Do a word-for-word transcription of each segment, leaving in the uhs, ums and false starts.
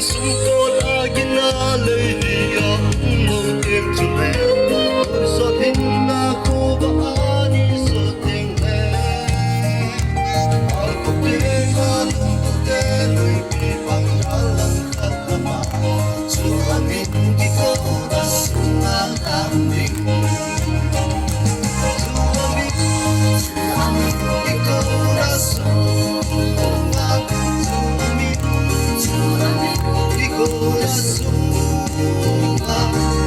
Sumkol a gina lei ni a um lo teng chu le, kun sot hin na khu ba a ni sot teng le. Al ko te ka lum ko te lui pi pang ka lang khat na ma. Chu a min kiko da sung a lang ding. Chu a min, chu a min kiko da sung a, chu a min, chu a min kiko da sung a,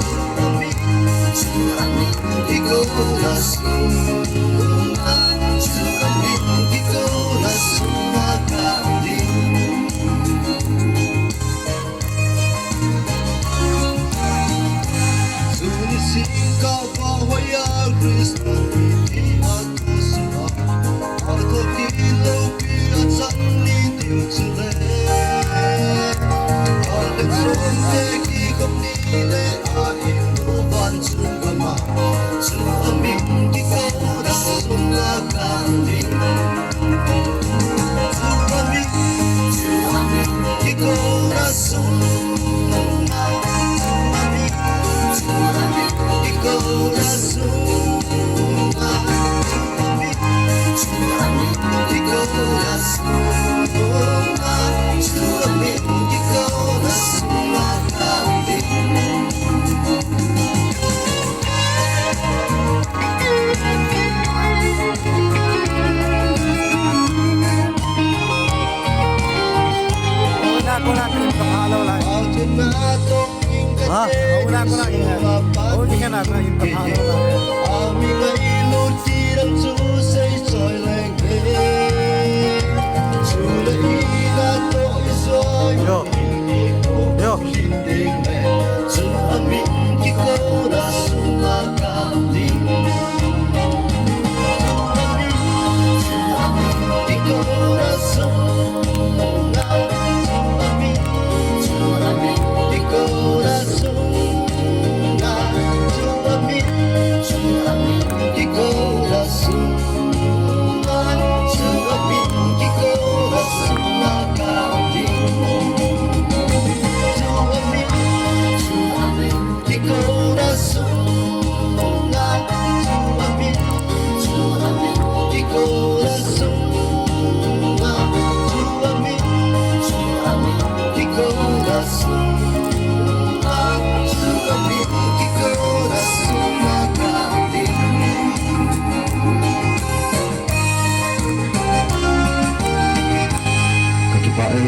chu a min, chu a min kiko da sung a, chu a min kiko da sung a ka ding. Tuni sing ka va hoya Krista ni a tu sua. A to ki lo pi a chan ni ding chu le. A le chun te ki khop ni le a in lo van chu ka ma. Chu a min kiko da sung a ka ding. Chu a min, chu a min kiko da sung a. Chu a min, chu a min kiko da sung a. Chu a min, chu a min kiko da sung a. Chu a min kiko da sung a ka ding. Una ko na in ka pha lo lai. Ha? Una ko na in. O ni ka na ko na in ka pha lo lai. Yo. Yo. Ka kipah e.